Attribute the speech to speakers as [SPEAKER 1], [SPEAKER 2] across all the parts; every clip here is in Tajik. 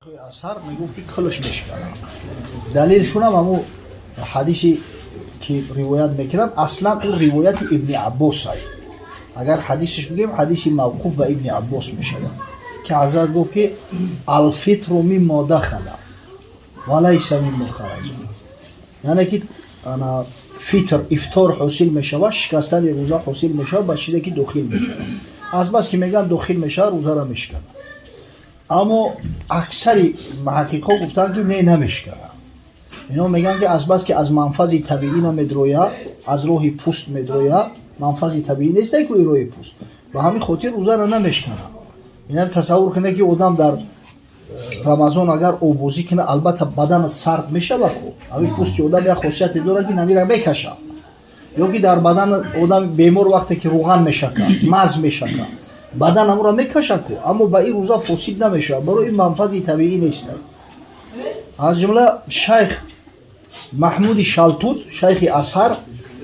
[SPEAKER 1] Асар мегуфт, ки кулш мешканад. Далилшунам ҳаму ҳадиси, ки ривоят мекунанд, аслан ӯ ривояти Ибни Аббос ай. Агар ҳадисаш бигем, ҳадиси мавқуф ба Ибни Аббос мешавад, ки ҳазрат гуфт, ки الفطر مما دخل وليس مما خرج, яъне ки ана фитр, ифтор ҳосил мешавад, шикастани рӯза ҳосил мешавад ба чизе, ки дохил мешавад. Азбас ки мегӯянд дохил мешавад, рӯзаро мешиканад. Аммо аксари муҳаққиқҳо гуфтанд, ки не, намешиканад. Ино мегӯянд, ки азбаски аз манфази табиӣ намедрояд, аз роҳи пӯст медрояд, манфази табиӣ несте ку роҳи пӯст, ба ҳамин хотир рӯзаро намешканад. Инам тасаввур кунед, ки одам дар Рамазон агар обозӣ кунад, албатта, баданат сард мешавад ку. Ҳамин пӯсти одам як хосияте дорад, ки намира мекашад. Ё ки дар бадан одам бемор вақте ки руған мешакад, маз мешакад, бадан ҳамуро мекашад ку. Аммо ба ин рӯза фосид намешавад, барои ин манфази табиӣ нест. Аз ҷумла шайх Маҳмуди Шалтут, шайхи Азҳар,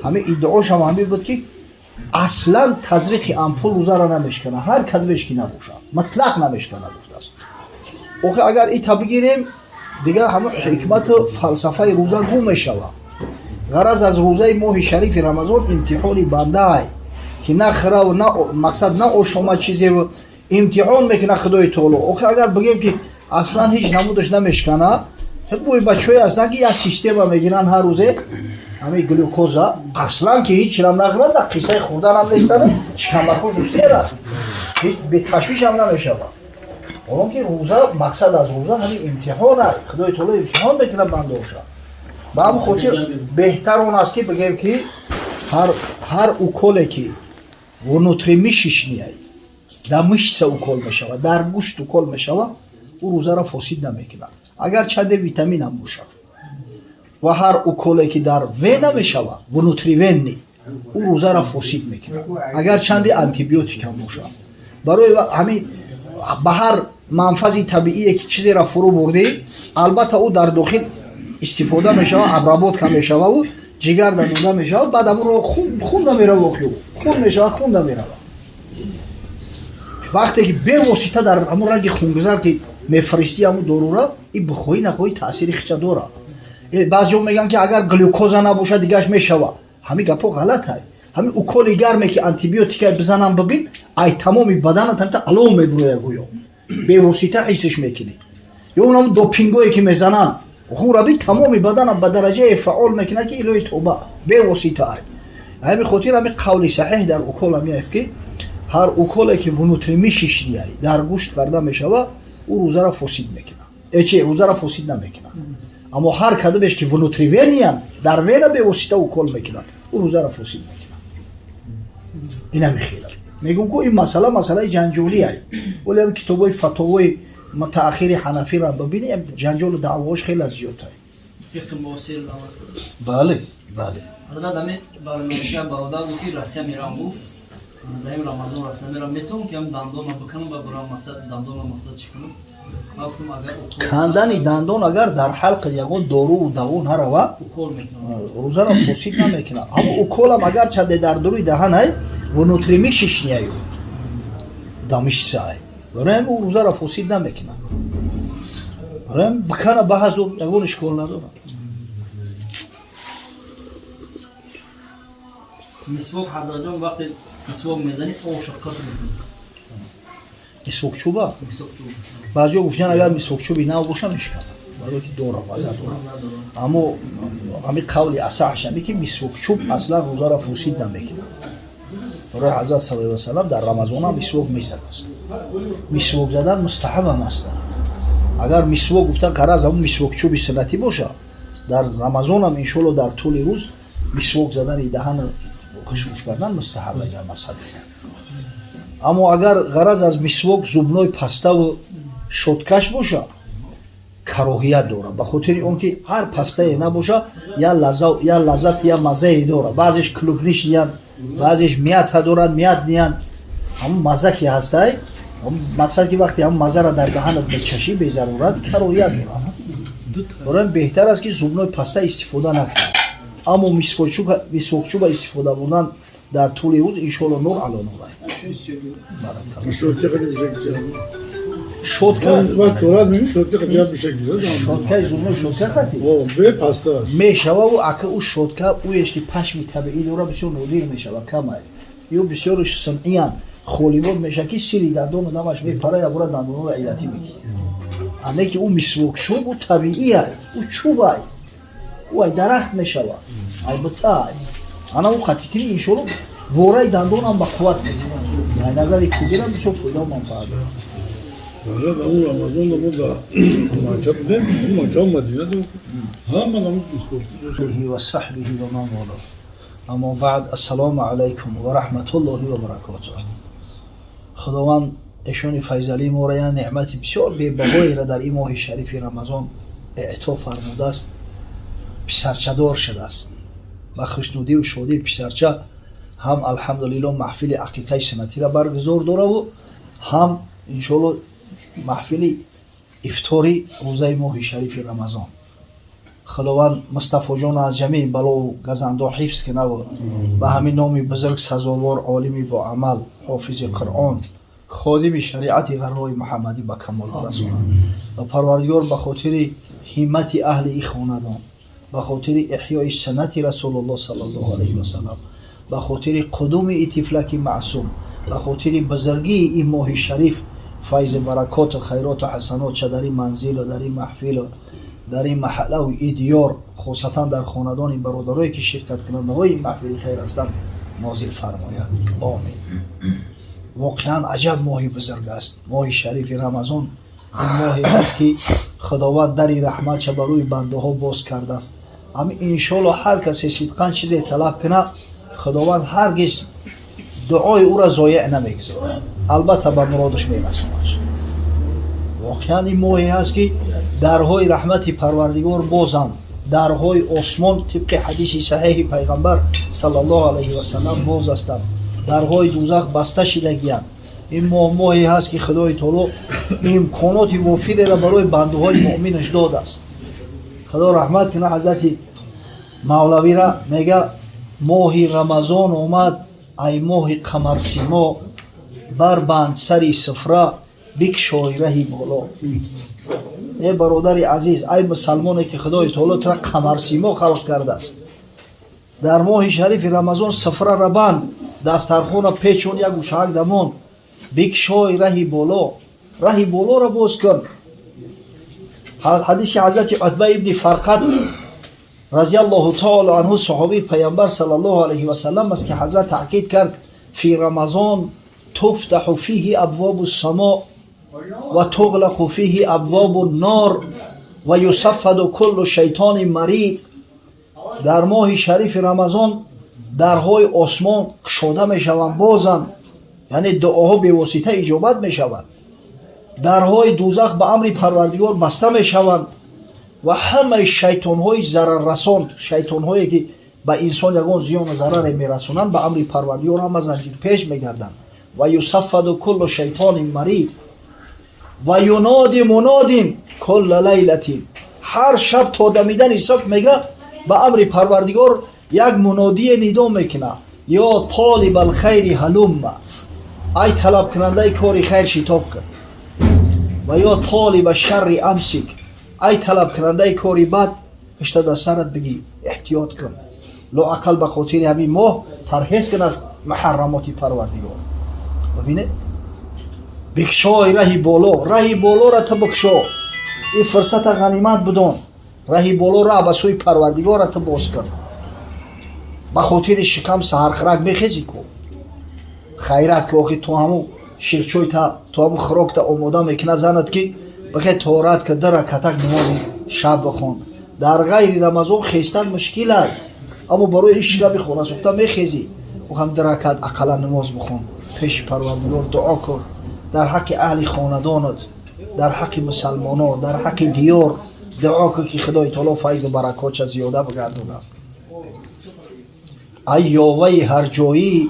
[SPEAKER 1] ҳамин иддаошам ҳамин буд, ки аслан тазриқи ампул рӯзаро намешканад, ҳар кадомеш ки набошад, мутлақ намешканад, гуфтааст. Охи, агар ита бигирем, дигар ҳамон ҳикмату фалсафаи рӯза гум мешавад. Ғараз аз рӯзаи моҳи шарифи Рамазон имтиҳони бандаай, ки на хӯраву на мақсад, на ошома чизеву имтиҳон мекунад Худои Таоло. Охи, агар бигем, ки аслан ҳеҷ намудаш намешканад, бой бачаҳое ҳастанд, ки як система мегиранд, ҳар рӯзе ҳамин глюкоза, аслан ки ҳеҷ чирам нахӯранд, дар қиссаи хӯрданам нестанд, шикамбахошу сера, ҳеҷ беташвишам намешавад. Ҳолон ки рӯза, мақсад аз рӯза ҳамин имтиҳон аст, Худои Таоло имтиҳон мекунад бандаоша. Ба ҳамин хотир беҳтар он аст, ки бигем, ки ҳар уколе, ки внутримышечный, дар мышца укол мешавад, дар гӯшт укол мешавад, ӯ рӯзаро фосид намекунад, агар чанде витаминам бошад. Ва ҳар уколе, ки дар вена мешавад, внутривенный, ӯ рӯзаро фосид мекунад, агар чанде антибиотикам бошад. Барои ҳамин ба ҳар манфази табиие, ки чизеро фурӯ бурдӣ, албатта, ӯ дар дохил истифода мешавад, обработка мешавад, ҷигар дануда мешавад, баъд амро хунда мерава. Охи, хун мешавад, хунда мерава. Вақте ки бевосита дар ҳамон раги хунгузар ки мефиристӣ ҳамун дорура, и бихоҳӣ нахоҳӣ таъсири хича дорад. Баъзеҳо мегӯянд, ки агар глюкоза набошад, дигаш мешавад. Ҳамин гапҳо ғалатай. Ҳамин уколи гарме, ки антибиотика бизанам, бибин, ай тамоми баданат ҳамита алов мебуроя, гӯё бевосита ҳисш мекунӣ. Ё унам допингое, ки мезананд, хураби тамоми бадана ба дараҷае фаъол мекунад, ки илоҳи тоба, бевосита ай. Ҳамин хотир ҳамин қавли саҳеҳ дар укол ҳамин аст, ки ҳар уколе, ки внутримышечный, дар гӯшт карда мешавад, ӯ рӯзаро фосид мекунад, чи рӯзаро фосид намекунад. Аммо ҳар кадомеш, ки внутривенный, дар вена бевосита укол мекунад, ӯ рӯзаро фосид мекунад. Инами хела мегӯм, ку ин масъала масъалаи ҷанҷолиай, вале ҳами китобҳои фатовои таъхири ҳанафиро бибинӣ, ҷанҷолу даъвош хеле зиёдтай.
[SPEAKER 2] Фиқҳи муосир.
[SPEAKER 1] Бале.
[SPEAKER 2] Ҳазрат, ҳамин барномаи бародар гуфт, ки Россия мерам, гуфт, дар ин Рамазон Россия мерам, метавонам, ки ҳам дандона бикунам ва бурам, мақсад дандона, мақсад чӣ кунам? Ман гуфтам, агар
[SPEAKER 1] Кандани дандон агар дар ҳалқи ягон доруву даво нарава,
[SPEAKER 2] укол мекунам.
[SPEAKER 1] Рӯзаро фосид намекунад. Ҳамон уколам агар чанде дар дуруи даҳанай, внутримышечный, да мышца й, барои ҳамин ӯ рӯзаро фосид намекунад. Барои ҳамин бикана, ба ҳазур, ягон ишкол надорад.
[SPEAKER 2] Мисвок, ҳазратҷон, вақте мисвок мезанӣ, обша қат мекунӣ?
[SPEAKER 1] Мисвокчӯба?
[SPEAKER 2] Мисвокчӯб.
[SPEAKER 1] Баъзеҳо гуфтан, агар мисвокчӯби нав боша, мешиканад, барое ки дора, маза дора. Аммо ҳамин қавли асаҳш ҳаме, ки мисвокчӯб аслан рӯзаро фосид намекунад. Барои ҳазрат саллаллоҳу алайҳи васалам дар Рамазон ҳам мисвок мезадааст. Мисвок задан мустаҳаб ҳам аст. Агар мисвок гуфта ғараз ҳамун мисвокчӯби суннатӣ боша, дар Рамазонам иншоалло дар тӯли рӯз мисвок задани даҳан, хушбуш кардан мустаҳаб дар мазҳаби. Аммо агар ғараз аз мисвок зубной паставу щётка ш боша, кароҳият дорад, ба хотири он ки ҳар пастае набоша, я лаззат, я маззае дорад. Баъзеш клубничный ян, баъзеш мята дорад, мятный ян. Ҳамун мазза ки ҳастай, мақсад ки вақте ҳамун маззаро дар даҳанат мечашӣ, безарурат кароҳият дорад. Барои беҳтар аст, ки зубной паста истифода накунад. Аммо мисвокчӯба истифода бурдан дар тӯли рӯз, иншоалло, нур ало нур. Щётка.
[SPEAKER 3] Вақт дорад мебини, щётка қадият меша.
[SPEAKER 1] Щёткаи зубной щётка қати
[SPEAKER 3] бе паста.
[SPEAKER 1] Мешававу ака, ӯ щётка ӯеш ки пашми табиӣ дора, бисёр нодир мешава, камай. Ё бисёрш сунъиян холибод меша, ки сири дандону дамаш мепара, ябора дандонора илатӣ мекунӣ. Ане ки ӯ мисвок чӯб, ӯ табииай, ӯ чӯбай, ӯ ай дарахт мешава, ай бутай. Ана ӯ қатикини, иншолло, вораи дандонам ба қувват мекунад. Ай назари тиббирам бисёр фоидау манфаат дорад.
[SPEAKER 3] Рамазон мо да Макка будем, Макка, Мадина, ҳама намуд.
[SPEAKER 1] وصحبه ومن والاه. اما بعد، السلام علیکم و رحمت الله و برکاته. خداوند эшони файзалии моро як неъмати бисёр бебаҳоеро дар ин моҳи шарифи Рамазон эъто фармудааст, писарчадор шудааст. Ба хушнудиву шодии писарча ҳам, алҳамдулилло, маҳфили ақиқаи суннатиро баргузор дораву ҳам, иншоалло, маҳфили ифтори рӯзаи моҳи шарифи Рамазон. Худованд Мустафоҷонро аз ҷамеи балову газандо ҳифз кунаву ба ҳамин номи бузург сазовор, олими боамал, ҳофизи Қуръон, ходими шариати ғаррои Муҳаммадӣ ба камол расонад. Ва Парвардигор ба хотири ҳиммати аҳли и хонадон, ба хотири эҳёи суннати Расулуллоҳ саллаллоҳу алайҳи васалам, ба хотири қудуми и тифлаки маъсум, ба хотири бузургии ин моҳи шариф файзу баракоту хайроту ҳасанот ша дар ин манзилу дар ин маҳфилу дар ин маҳаллаву и диёр, хосатан дар хонадони бародарое ки ширкаткунандаҳои ин маҳфили хайр ҳастанд, нозил фармояд. Омин. Воқеан, аҷаб моҳи бузург аст моҳи шарифи Рамазон. Ин моҳе аст, ки Худованд дари раҳматша ба рӯи бандаҳо боз кардааст. Ҳамин, иншоалло, ҳар касе сидқан чизе талаб кунад, Худованд ҳаргиз дуои ӯра зоеъ намегузорад, албатта, ба муродаш мерасонад. Воқеан, ин моҳе ҳаст, ки дарҳои раҳмати Парвардигор бозанд, дарҳои осмон тибқи ҳадиси саҳеҳи Пайғамбар саллаллоҳу алайҳи васалам боз ҳастанд, дарҳои дузах баста шидагиянд. Ин моҳ моҳе ҳаст, ки Худои Таоло имконоти вофиреро барои бандаҳои муъминаш додааст. Худо раҳмат кунад ҳазрати Мавлавира, мега: «Моҳи Рамазон омад, ай моҳи қамарсимо, барбанд сари суфра, бикшой раҳи боло». Э бародари азиз, ай мусалмоне, ки Худои Таоло тура қамарсимо халқ кардааст, дар моҳи шарифи Рамазон суфрара банд, дастархона печон, як гӯшаак дамон, бикшой раҳи боло, раҳи болоро боз кун. Ҳадиси ҳазрати Утба ибни Фарқат разиаллоҳу таоло анҳу, саҳобии Пайғамбар саллаллоҳу алайҳи васалам аст, ки ҳазрат таъкид кард: «في رمضان تفتح فيه أبواب السماء وتغلق فيه أبواب النار ويصفد كل شيطان مريد». Дар моҳи шарифи Рамазон дарҳои осмон кушода мешаванд, бозанд, яъне дуоҳо бевосита иҷобат мешаванд, дарҳои дузах ба амри Парвардигор баста мешаванд ва ҳамаи шайтонҳои зараррасон, шайтонҳое ки ба инсон ягон зиёну зараре мерасонанд, ба амри Парвардигор ҳама занҷирпеч мегарданд. ويصفد كل شيطان مريد وينادي مناد كل ليلة. Ҳар шаб то дамидани субҳ, мега, ба амри Парвардигор як мунодие нидо мекунад: «يا طالب الخير هلم», ай талабкунандаи кори хайр, шитоб кун, ва يا طالب الشر أمسك, ай талабкунандаи кори бад, ишта дар сарат бигӣ, эҳтиёт кун, лоақал ба хотири ҳамин моҳ парҳез кун аз муҳаррамоти Парвардигор. Бибине, бикшой раҳи боло, раҳи болоро ту бикшо, ин фурсата ғанимат бидон, раҳи боло ра ба сӯи Парвардигора ту боз кун. Ба хотири шикам саҳархӯрак мехезӣ ку, хайрат ки охи, то ҳаму ширчойта, то ҳаму хӯрокта омода мекунад занат, ки бихе тоорат ка, ду ракатак намози шаб бихон. Дар ғайри Рамазон хестан мушкил ай, аммо барои ҳеч шаби хонасӯхта мехезӣ, охам ду ракат ақаллан намоз бихон, пеши Парвардигор дуо кун дар ҳаққи аҳли хонадонат, дар ҳаққи мусалмоно, дар ҳаққи диёр дуо кун, ки Худои Таоло файзу баракотша зиёда бигардонад. Ай ёваи ҳарҷоӣ,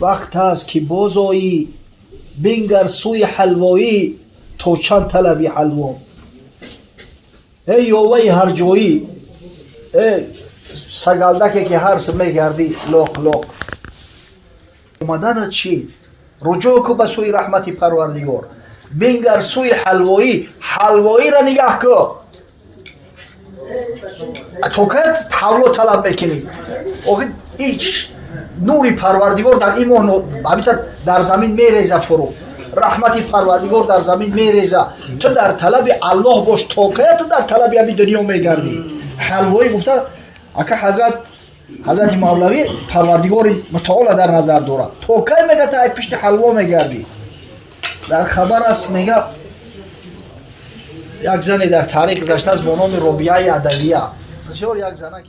[SPEAKER 1] вақт аст, ки бозоӣ, бингар сӯи ҳалвоӣ, то чанд талаби ҳалво? Эй ёваи ҳарҷоӣ, э сагалдаке, ки ҳарс мегардӣ лоқ лоқ, омаданат чӣ? Руҷӯъ ку ба сӯи раҳмати Парвардигор. Бингар сӯи ҳалвоӣ, ҳалвоиро нигаҳ кун. То кай ҳавло талаб мекунӣ? Охи, ич нури Парвардигор дар ин моҳ ҳамита дар замин мереза фурӯ, раҳмати Парвардигор дар замин мереза. Ту дар талаби Аллоҳ бош. То кая ту дар талаби ҳамин дунё мегардӣ? Ҳалвоӣ гуфта, ака, ҳазрати Мавлавӣ Парвардигори Мутаола дар назар дорад. То кай, мега, та ай пишти ҳалво мегардӣ? Дар хабар аст, мега, як зане дар таърих гузаштааст бо номи Робияи Адавия, бисёр як занаки